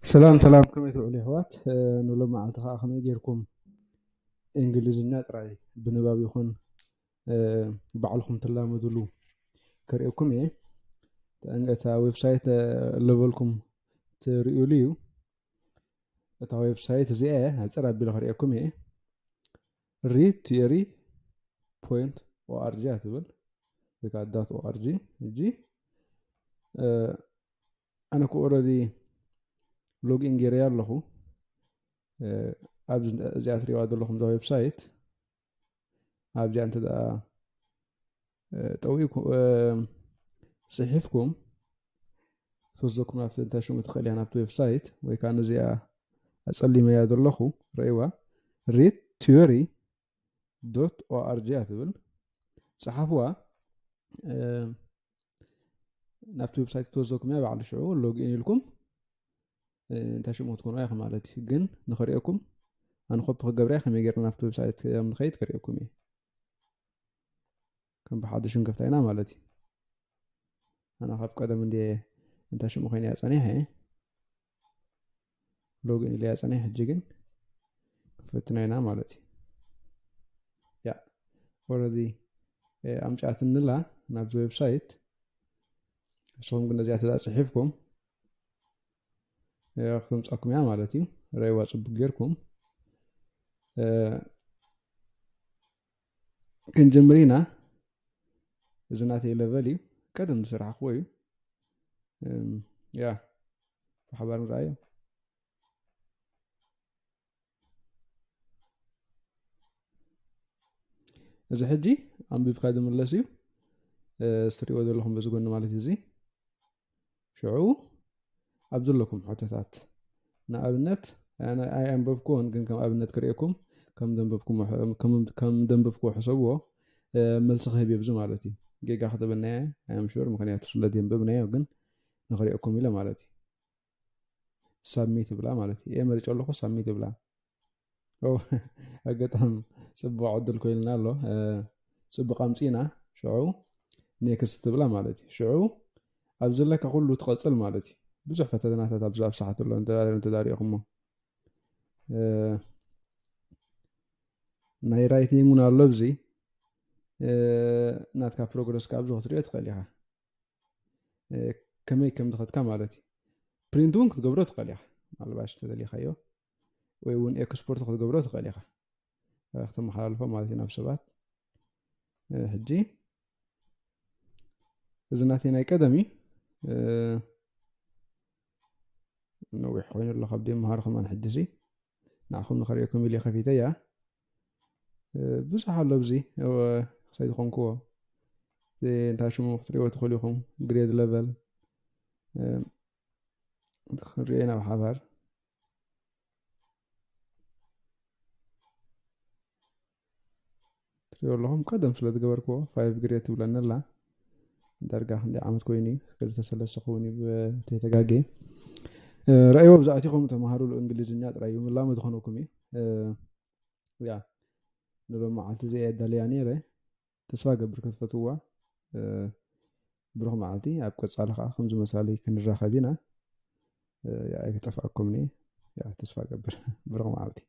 ሰላም ሰላም፣ ከመይ ትውዕሉ ኣሕዋት? ንሎም መዓልቲ ከዓ ከመይ ጌርኩም እንግሊዝኛ ጥራይ ብንባብ ይኹን ባዕልኹም ትላመድሉ ከርእየኩም እየ። እታ ዌብሳይት ለበልኩም ትርእዩሉ እዩ። እታ ዌብሳይት እዚኣ ሕፅር ኣቢለ ከርእየኩም እየ። read theory point org እያ ትብል ወይ ከዓ dot org። ሕጂ ኣነ እኮ already login ገይረያ ኣለኹ። ኣብዚ እዚኣ ትሪእዋ ዘለኹም እዛ ዌብሳይት ኣብዚኣ እንተ ደኣ ጠዊእኩም ፅሒፍኩም ትወስደኩም ናብቲ እንታይ ሽሙ ትኽእል እያ ናብቲ ዌብሳይት ወይ ከዓ ነዚኣ ኣፀሊመያ ዘለኹ ረእይዋ read theory dot org እያ ትብል። ፀሓፍዋ ናብቲ ዌብሳይት ትወስደኩም እያ። ባዕሉ ሽዑ login ኢልኩም እንታይ ሽሙ ክትኮኑ ኢኹም ማለት እዩ። ግን ንኸርእየኩም ኣነ ኮፒ ክገብርያ ከመይ ገይርና ናብቲ ዌብሳይት ከም ንኸይድ ከርእየኩም እየ። ከም ብሓድሽ ንከፍታ ኢና ማለት እዩ። ኣነ ካብ ቀደም እንደ እንታይ ሽሙ ኮይነ እያ ጸኒሐ login ኢለ እያ ጸኒሐ። ሕጂ ግን ክፈትና ኢና ማለት እዩ። ያ already ኣምጫትንላ ናብዚ ዌብሳይት። ንስኹም ግን ነዚኣ ተዳ ጽሒፍኩም ክትምጻኩም እያ ማለት እዩ። ረይዋ ጽቡቅ ጌርኩም ክንጀምር ኢና። እዚ ናተይ ለቨል እዩ፣ ቀደም ዝሰራሕክዎ እዩ። ያ ብሓባር ንረኣዮ። እዚ ሕጂ ኣንቢብካ ዝምለስ እዩ። እስትሪእዎ ዘለኹም በዚ ጎኒ ማለት እዩ። እዚ ሽዑ ኣብ ዘለኩም ሕቶታት ንኣብነት ኣይ ኣንበብክዎን ግን ከም ኣብነት ክርእየኩም ከም ደንበብክዎ ሕሰብዎ። መልሲ ክህብ የብዚ ማለት እዩ። ጌጋ ክትብናየ ኣይ ኣም ሹር ምክንያቱ ስለ ዘንበብናዮ ግን ንክርእየኩም ኢለ ማለት እዩ። ሳብሚት ይብላ ማለት እዩ። እየ መሪጨ ኣለኹ ሳብሚት ይብላ። ኣጋጣሚ ፅቡቅ ዕድል ኮይንና ኣሎ። ፅቡቅ ኣምፂና ሽዑ ኔክስት ትብላ ማለት እዩ። ሽዑ ኣብ ዘለካ ኩሉ ትቐፅል ማለት እዩ። ብዙሕ ፈተናታት ኣብዚ ኣብ ሰሓት ኣሎ እንተዳሪእኩሞ ናይ ራይቲንግ እውን ኣሎ ኣብዚ ናትካ ፕሮግረስ ካብ ኣብዚ ክትሪኦ ትኽእል ኢኻ። ከመይ ከም ዝኸድካ ማለት እዩ። ፕሪንት እውን ክትገብሮ ትኽእል ኢኻ። ምናልባሽ ተደሊኻዮ ወይ እውን ኤክስፖርት ክትገብሮ ትኽእል ኢኻ ክተመሓላልፎ ማለት እዩ ናብ ሰባት። ሕጂ እዚ ናተይ ናይ ቀደም እዩ። ነዊሕ ኮይኑ ኣሎ ካብ ደይ መሃር ከማን ሕጂ ሲ ንዓኹም ንኸርእየኩም ኢለ ከፊተ እያ። ብዙሕ ኣሎ ኣብዚ ክሳይ ዝኾንክዎ እንታይ ሽሙ ክትሪእዎ ትኽእሉ ኢኹም። ግሬድ ለቨል ክንሪኦ ኢና ብሓባር። ትሪኦ ኣለኹም ቀደም ስለ ዝገበርክዎ ፋይቭ ግሬድ ትብለኒ ኣላ። ዳርጋ ክንደይ ዓመት ኮይኑ እዩ? ክልተ ሰለስተ ክኸውን እዩ ብተተጋጌ። ረእይዎ ብዛዕቲኹም ተምሃሩሉ እንግሊዝኛ ጥራይ እዩ ምላመ ዝኾነኩም እዩ። ያ ንሎም መዓልቲ እዚ እየ ኣዳልያ ነይረ። ተስፋ ገብር ክትፈትዋ። ብሩኽ መዓልቲ። ኣብ ቀጻሊ ከዓ ከምዚ መሳሊ ክንራኸብ ኢና። ኣይክጠፍኣኩም እየ። ተስፋ ገብር ብሩኽ መዓልቲ።